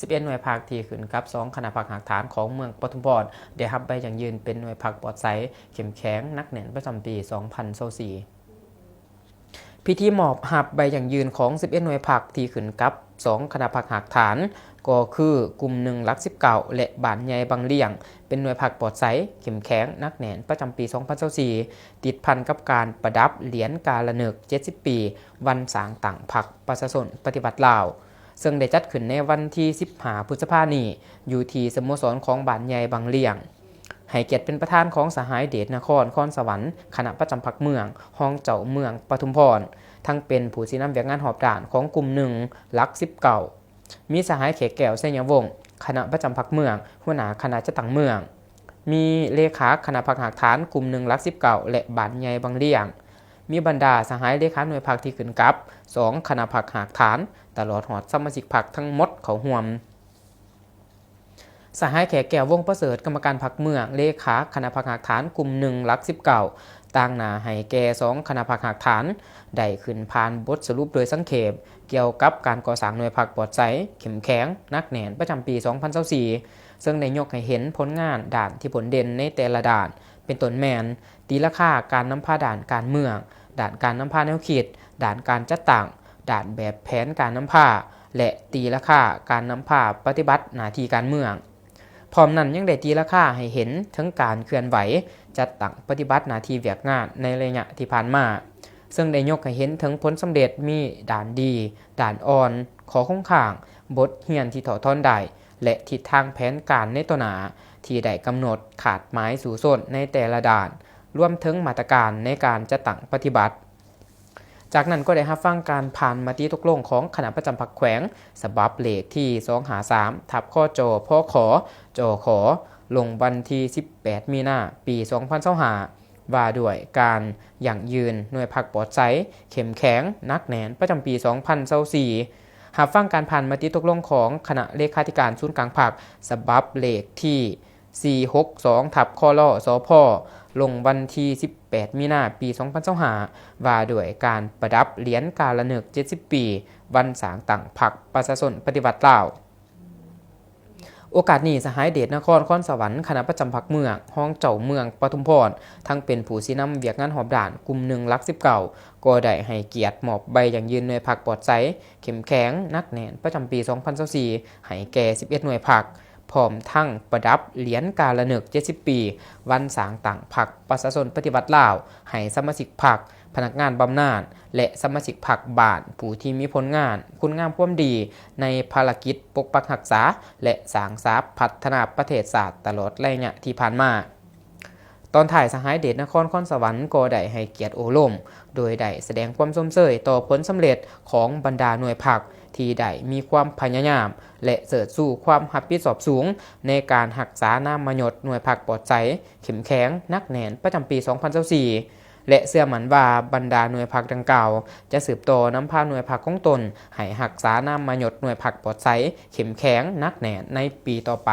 ສິບເອັດໜ່ວຍພັກທີ່ຂຶ້ນກັບສອງຄະນະພັກຮາກຖານຂອງເມືອງປະທຸມພອນ ໄດ້ຮັບໃບຢັ້ງຢືນເປັນໜ່ວຍພັກປອດໃສ ເຂັ້ມແຂງ ໜັກແໜ້ນ ປະຈຳປີສອງພັນຊາວສີ່. ພິທີມອບຮັບໃບຢັ້ງຢືນຂອງສິບເອັດໜ່ວຍພັກທີ່ຂຶ້ນກັບສອງຄະນະພັກຮາກຖານ ກໍຄືກຸ່ມໜຶ່ງ ຫຼັກສິບເກົ້າ ແລະ ບ້ານໃຫຍ່ບັງລ້ຽງ ເປັນໜ່ວຍພັກປອດໃສ ເຂັ້ມແຂງ ໜັກແໜ້ນ ປະຈຳປີສອງພັນຊາວສີ່ ຕິດພັນກັບການປະດັບຫຼຽນກາລະນຶກເຈັດສິບປີ ວັນສ້າງຕັ້ງພັກປະຊາຊົນປະຕິວັດລາວ ເຊິ່ງໄດ້ຈັດຂຶ້ນໃນວັນທີສິບຫ້າ ພຶດສະພານີ້ ຢູ່ທີ່ສະໂມສອນຂອງບ້ານໃຫຍ່ບັງລ້ຽງ. ໃຫ້ກຽດເປັນປະທານຂອງສະຫາຍເດດນະຄອນ ຄອນສະຫວັນ ຄະນະປະຈຳພັກເມືອງ, ຮອງເຈົ້າເມືອງປະທຸມພອນ, ທັງເປັນຜູ້ຊີ້ນຳວຽກງານຮອບດ້ານຂອງກຸ່ມໜຶ່ງ ຫຼັກສິບເກົ້າ. ມີສະຫາຍແຂກແກ້ວ ໄຊຍະວົງ ຄະນະປະຈຳພັກເມືອງ, ຫົວໜ້າຄະນະຈັດຕັ້ງເມືອງ. ມີເລຂາຄະນະພັກຮາກຖານກຸ່ມໜຶ່ງ ຫຼັກສິບເກົ້າ ແລະ ບ້ານໃຫຍ່ບັງລ້ຽງ. ມີບັນດາສະຫາຍເລຂາໜ່ວຍພັກທີ່ຂຶ້ນກັບສອງຄະນະພັກຮາກຖານ ຕະຫຼອດຮອດສະມາຊິກພັກທັງໝົດເຂົ້າຮ່ວມ. ສະຫາຍແຂກແກ້ວ ວົງປະເສີດ ກຳມະການພັກເມືອງ, ເລຂາຄະນະພັກຮາກຖານກຸ່ມໜຶ່ງ ຫຼັກສິບເກົ້າ ຕາງໜ້າໃຫ້ແກ່ສອງຄະນະພັກຮາກຖານ ໄດ້ຂຶ້ນຜ່ານບົດສະຫຼຸບໂດຍສັງເຂບ ກ່ຽວກັບການກໍ່ສ້າງໜ່ວຍພັກປອດໃສ, ເຂັ້ມແຂງ, ໜັກແໜ້ນ ປະຈຳປີສອງພັນຊາວສີ່ ເຊິ່ງໄດ້ຍົກໃຫ້ເຫັນຜົນງານດ້ານທີ່ໂດດເດັ່ນໃນແຕ່ລະດ້ານ ເປັນຕົ້ນແມ່ນ ຕີລາຄາການນຳພາດ້ານການເມືອງ, ດ້ານການນຳພາແນວຄິດ, ດ້ານການຈັດຕັ້ງ, ດ້ານແບບແຜນການນຳພາ ແລະ ຕີລາຄາການນຳພາປະຕິບັດໜ້າທີ່ການເມືອງ. ພ້ອມນັ້ນຍັງໄດ້ຕີລາຄາໃຫ້ເຫັນເຖິງການເຄື່ອນໄຫວຈັດຕັ້ງປະຕິບັດໜ້າທີ່ວຽກງານໃນໄລຍະທີ່ຜ່ານມາ, ເຊິ່ງໄດ້ຍົກໃຫ້ເຫັນເຖິງຜົນສຳເລັດມີດ້ານດີ, ດ້ານອ່ອນ, ຂໍ້ຄົງຄ້າງ, ບົດຮຽນທີ່ຖອດຖອນໄດ້ ແລະ ທິດທາງແຜນການໃນຕໍ່ໜ້າທີ່ໄດ້ກຳນົດຄາດໝາຍສູ້ຊົນໃນແຕ່ລະດ້ານ, ລວມເຖິງມາດຕະການໃນການຈັດຕັ້ງປະຕິບັດ. ຈາກນັ້ນກໍໄດ້ຮັບຟັງການຜ່ານມະຕິຕົກລົງຂອງຄະນະປະຈຳພັກແຂວງ ສະບັບເລກທີສອງຫ້າສາມ ທັບ ຄຈ ພຂ ຈຂ ລົງວັນທີສິບແປດ ມີນາ ປີສອງພັນຊາວຫ້າ ວ່າດ້ວຍການຢັ້ງຢືນໜ່ວຍພັກປອດໃສ, ເຂັ້ມແຂງ, ໜັກແໜ້ນ ປະຈຳປີສອງພັນຊາວສີ່. ຮັບຟັງການຜ່ານມະຕິຕົກລົງຂອງຄະນະເລຂາທິການສູນກາງພັກ ສະບັບເລກທີສີ່ຫົກສອງ ທັບ ຄລ ສພ ລົງວັນທີສິບແປດ ມີນາ ປີສອງພັນຊາວຫ້າ ວ່າດ້ວຍການປະດັບຫຼຽນກາລະນຶກເຈັດສິບປີ ວັນສ້າງຕັ້ງພັກປະຊາຊົນປະຕິວັດລາວ. ໂອກາດນີ້ ສະຫາຍເດດນະຄອນ ຄອນສະຫວັນ ຄະນະປະຈຳພັກເມືອງ, ຮອງເຈົ້າເມືອງປະທຸມພອນ, ທັງເປັນຜູ້ຊີ້ນຳວຽກງານຮອບດ້ານກຸ່ມໜຶ່ງ ຫຼັກສິບເກົ້າ ກໍໄດ້ໃຫ້ກຽດມອບໃບຢັ້ງຢືນໜ່ວຍພັກປອດໃສ, ເຂັ້ມແຂງ, ໜັກແໜ້ນ ປະຈຳປີສອງພັນຊາວສີ່ ໃຫ້ແກ່ສິບເອັດໜ່ວຍພັກ, ພ້ອມທັງປະດັບຫຼຽນກາລະນຶກເຈັດສິບປີ ວັນສ້າງຕັ້ງພັກປະຊາຊົນປະຕິວັດລາວ ໃຫ້ສະມາຊິກພັກ, ພະນັກງານບຳນານ ແລະ ສະມາຊິກພັກບ້ານ ຜູ້ທີ່ມີຜົນງານຄຸນງາມຄວາມດີໃນພາລະກິດປົກປັກຮັກສາ ແລະ ສ້າງສາພັດທະນາປະເທດຊາດຕະຫຼອດໄລຍະທີ່ຜ່ານມາ. ຕອນທ້າຍ ສະຫາຍເດດນະຄອນ ຄອນສະຫວັນ ກໍໄດ້ໃຫ້ກຽດໂອ້ລົມ ໂດຍໄດ້ສະແດງຄວາມຊົມເຊີຍຕໍ່ຜົນສຳເລັດຂອງບັນດາໜ່ວຍພັກ ທີ່ໄດ້ມີຄວາມພະຍາຍາມ ແລະ ເຊີດຊູຄວາມຮັບຜິດຊອບສູງ ໃນການຮັກສານາມມະຍົດໜ່ວຍພັກປອດໃສ, ເຂັ້ມແຂງ, ໜັກແໜ້ນ ປະຈຳປີສອງພັນຊາວສີ່ ແລະ ເຊື່ອໝັ້ນວ່າບັນດາໜ່ວຍພັກດັ່ງກ່າວ ຈະສືບຕໍ່ນຳພາໜ່ວຍພັກຂອງຕົນໃຫ້ຮັກສານາມມະຍົດໜ່ວຍພັກປອດໃສ, ເຂັ້ມແຂງ, ໜັກແໜ້ນ ໃນປີຕໍ່ໄປ.